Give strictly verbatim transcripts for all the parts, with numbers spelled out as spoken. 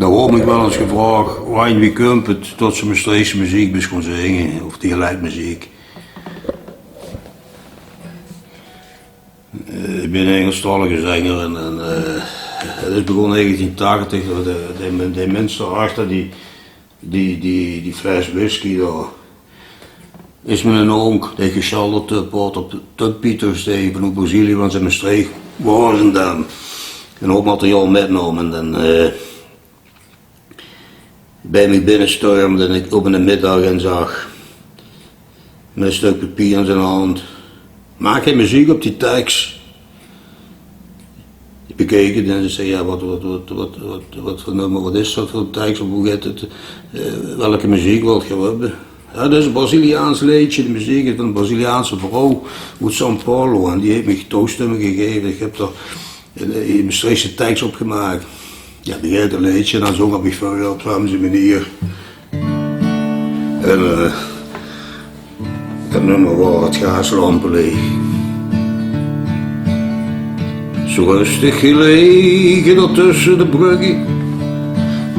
Dao woort mich waal ins gevraog: "Wayne, wie kump 't tot se Mestreechse meziek bès goon zinge, of dialekmeziek?" Eh, ich bèn 'ne Ingelstalige zenger en, en, eh, 't is begós negentien tachtig, de, de, de mins dao achter die, die, die, die fles whisky dao, is miene ónk, dae gesjalderd, eh, pater Tut Pieters, dae vanoet Brazilië, want ze in Mestreech wore dan. En ouch materiaal mitgenómme en, eh, bie mich binnestormde en ich op in de middag en zag, mit e stök papier in zien hand: "Maak gein meziek op die teks." Ich bekeek 't en ze zag: "Ja, wat, wat, wat, wat, wat, wat veur nummer, wat is dat veur teks? Of wie geit 't? Eh, welke meziek wilt geer höbbe?" "Ja, dat is e Braziliaans leedje. De meziek is van 'n Braziliaanse vrouw oet São Paulo en die haet mich toestömming gegaeve. Ich höb dao 'n, 'n Mestreechse teks op gemaak." Ja, begreep 't leedje en dan zóng ich veur häör op zoe'n meneer. En, eh, 't nummer waor 't Gaaslampelee. Zoe röstig gelege dao tösse de brögke,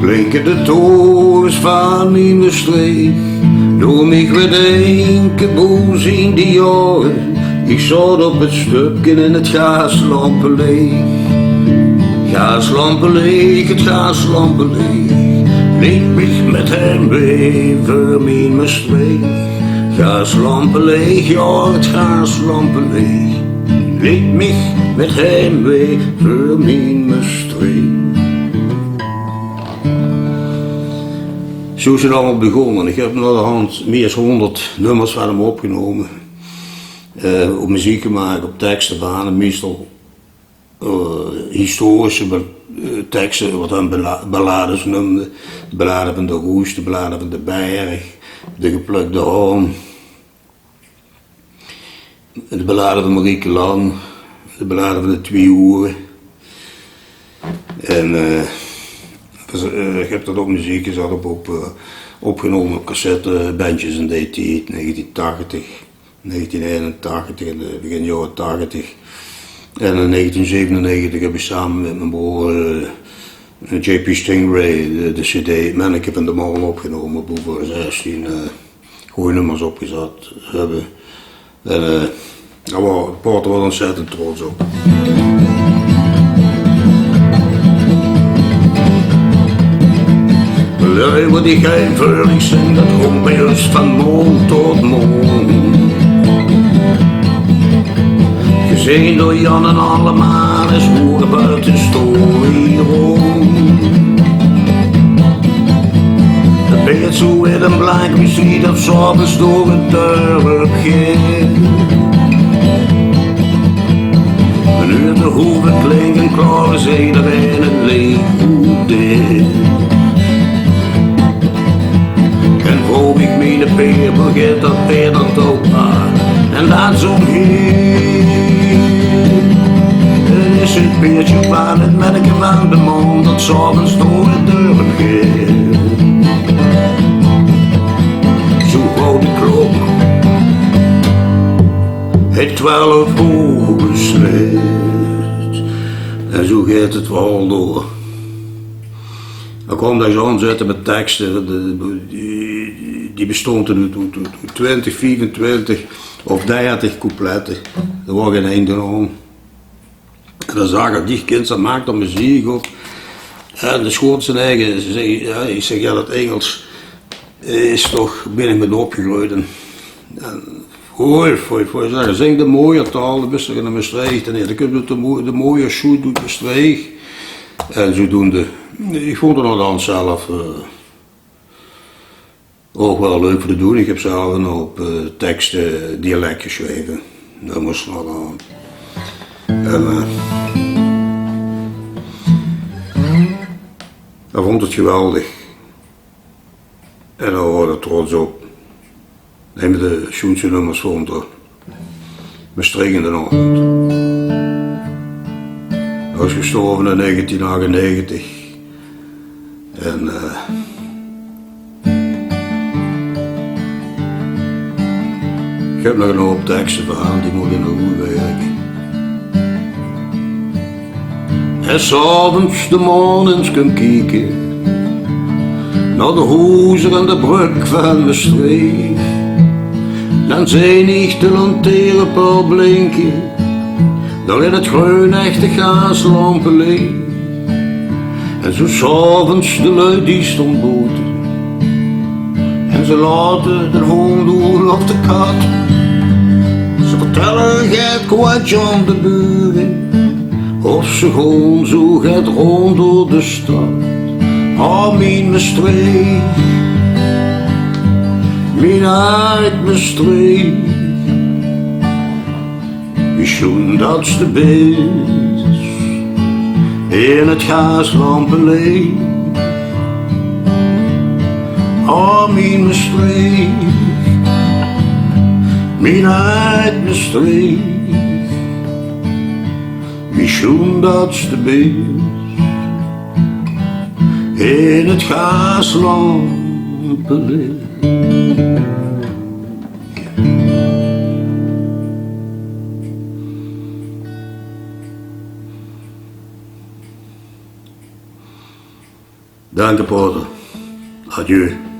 blinke de tore's van mien Mestreech. Doon mich weer dinke, boe zien die jaore, ich zaot op 't stupke in 't Gaaslampelee. Gaaslampelee, 't Gaaslampelee, leet mich mit heimwee veur mien Mestreech. Gaaslampelee, jao, 't Gaaslampelee, leet mich mit heimwee veur mien Mestreech. Zoe is 't allemaol begós. Ich höb naoderhand mieë es hóngerd nummers van häöm opgenómme. Eh, ouch meziek gemaak op tekste van häöm, meistal, eh, historische be-, eh, tekste, wat häöm bela-, ballades neumde. De ballade van de Roes, de ballade van de Berg, de Geplökde Haan, de ballade van Marieke Lang, de ballade van de Twieë Oere. En, eh, dus, eh, ich höb dat op meziek gezat, op, op, eh, opgenómme op cassettebendjes in dae tied, negentien tachtig, negentien einentachtig en, eh, begin jaore tachtig. En in negentien zevenennegentig höb ich same mit mien broor, eh, J P Stingray, de, de cd 't Menneke van de Maon opgenómme, boe v'r zestien, eh, gooj nummers opgezat höbbe. En, eh, dao waor pater waal ontzettend trots op. Lui, wat ich gein veur uch zing, dat kump bie us van mónd tot mónd. Gezeen door Jan en allemaol, is hoeëge buitenstoring. Het beeld zoe in een blank wie zie dat 's aoves door het dörp geit. En nu de hoeve klinken klaor, is ederein het leed goed in. En vrouw ich miene peer, begint dat peer dan toch maar. En dan zo'n heer. Het is het peertje van het menneke van de maon, dat 's aoves door het dörp geit. Zoe gauw de klok het twelf oer slet. En zoe geit het waal door. Dan kwaam d'r zoe'n zette mit tekste, de, die, die bestoonte oet, oet, oet twintig, viefentwintig of dertig couplette. D'r waor gein einde aan. En dan zag 'r: "Die kinds, dat maak d'r meziek op." En de schoot zien eige, zag, ja, ich zèk: "Ja, dat Ingels is toch, bin ich mit opgegreujd." En, en Hoi, hoi, hoi, zag 'r, zing de mooie taol, de bès toch in Mestreech, en dan kump de mooi-, de mooie sjoet oet Mestreech. En zoedoende, ich vónd 't nog dan zelf, eh, ouch waal leuk veur te doen. Ich höb zelf 'n houp, eh, tekste dialek gesjreve. Dat mós nog dan. En, eh, hae vónd 't geweldig. En dao waor 'r trots op. Ein van de sjoenste nummers vónd 'r Mestreech in d'n Aovend. Hae is gestorve in negentien achtennegentig. En, eh, ich höb nog 'n houp tekste veur häöm, die mót ich nog oetwèrke. En 's aoves de maon ins kump kieke. Nao de hoezer aan de brök vaan Mestreech, daan zien iech de lantaernepaol blinke, dao in 't greun ech de gaaslaompe ligke. En zoe 's aoves de lui die stoon boete en ze laote d'n hoond oet of de kat. Ze vertèlle get kwartjes aon de bure of ze goon zoe get roond door de stad. O, mien Mestreech, mien hart Mestreech. Wie sjoen dat s te bis in 't gaaslaompeliech. O, mien Mestreech, mien hart Mestreech. Wie sjoen dat s te bis in 't gaaslaompeliech. Daank, pater. Adieu.